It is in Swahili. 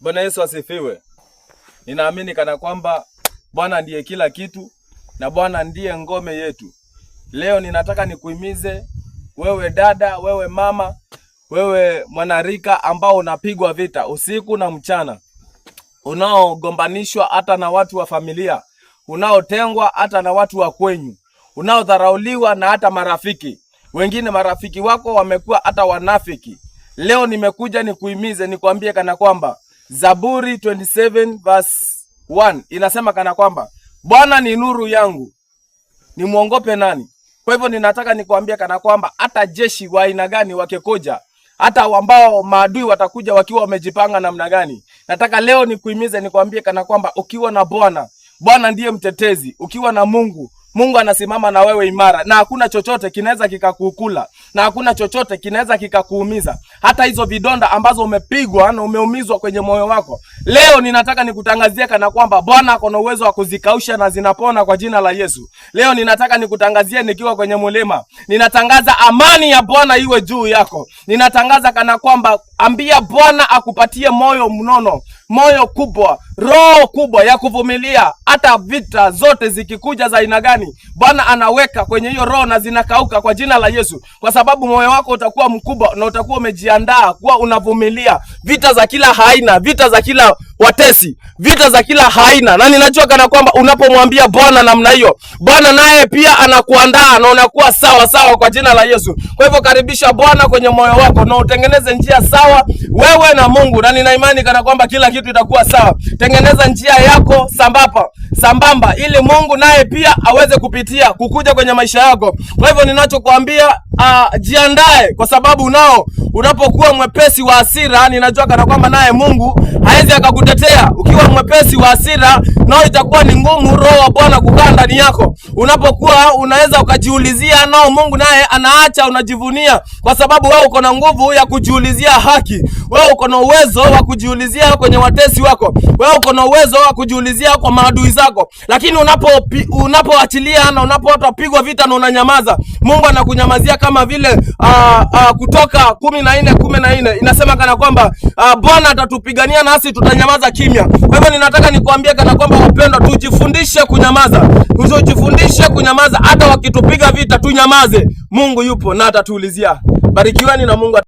Bwana Yesu asifiwe. Ninaamini kana kwamba Bwana ndiye kila kitu na Bwana ndiye ngome yetu. Leo ninataka nikuhimize wewe dada, wewe mama, wewe mwanarika ambao unapigwa vita usiku na mchana, unaogombanishwa hata na watu wa familia, unaotengwa hata na watu wa kwenyu, unaodharauliwa na hata marafiki wengine. Marafiki wako wamekuwa hata wanafiki. Leo nimekuja nikuhimize, nikwambie kana kwamba Zaburi 27 verse 1 inasema kana kwamba Bwana ni nuru yangu, nimwongope nani? Kwa hivyo ninataka nikwambie kana kwamba hata jeshi wa aina gani wakikuja, hata ambao maadui watakuja wakiwa wamejipanga namna gani, nataka leo nikuhimize, nikwambie kana kwamba ukiwa na Bwana, Bwana ndiye mtetezi. Ukiwa na Mungu, Mungu anasimama na wewe imara, na hakuna chochote kinaweza kikakukula, na hakuna chochote kinaweza kikakuumiza. Hata hizo vidonda ambazo umepigwa na umeumizwa kwenye moyo wako, leo ninataka nikutangazie kana kwamba Bwana ako na uwezo wa kuzikausha na zinapona kwa jina la Yesu. Leo ninataka nikutangazie nikiwa kwenye mlima, ninatangaza amani ya Bwana iwe juu yako. Ninatangaza kana kwamba ambia Bwana akupatie moyo mnono, moyo kubwa, roho kubwa ya kuvumilia hata vita zote zikikuja za aina gani, Bwana anaweka kwenye hiyo roho na zinakauka kwa jina la Yesu, kwa sababu moyo wako utakuwa mkubwa na utakuwa umejiandaa kuwa unavumilia vita za kila aina, vita za kila watesi, vita za kila aina. Na ninajua kana kwamba unapomwambia Bwana namna hiyo, Bwana naye pia anakuandaa na unakuwa sawa sawa kwa jina la Yesu. Kwa hivyo karibisha Bwana kwenye moyo wako na utengeneze njia sawa wewe na Mungu, na nina imani kana kwamba kila kitu itakuwa sawa. Tengeneza njia yako sambamba sambamba, ili Mungu naye pia aweze kupitia kukuja kwenye maisha yako. Kwa hivyo ninachokuambia, jiandae, kwa sababu nao unapokuwa mwepesi wa hasira, ninajua kana kwamba naye Mungu hawezi akakutetea. Ukiwa mwepesi wa hasira, nao itakuwa ni ngumu roho wa Bwana kukaa ndani yako. Unapokuwa unaweza ukajiulizia, nao Mungu naye anaacha unajivunia, kwa sababu wewe uko na nguvu ya kujiulizia haki. Wewe uko na uwezo wa kujiulizia kwenye watesi wako, wewe uko na uwezo wa kujiulizia kwa maadui zako, lakini unapoachilia na unapopigwa vita na unanyamaza, Mungu anakunyamazia kama vile Kutoka 14:14 inasema kana kwamba Bwana atatupigania nasi tutanyamaza kimya. Kwa hivyo ninataka nikuambie kana kwamba wapendwa, tujifundishe kunyamaza, tujifundishe kunyamaza. Hata wakitupiga vita tunyamaze, Mungu yupo na atatuulizia. Barikiweni na Mungu.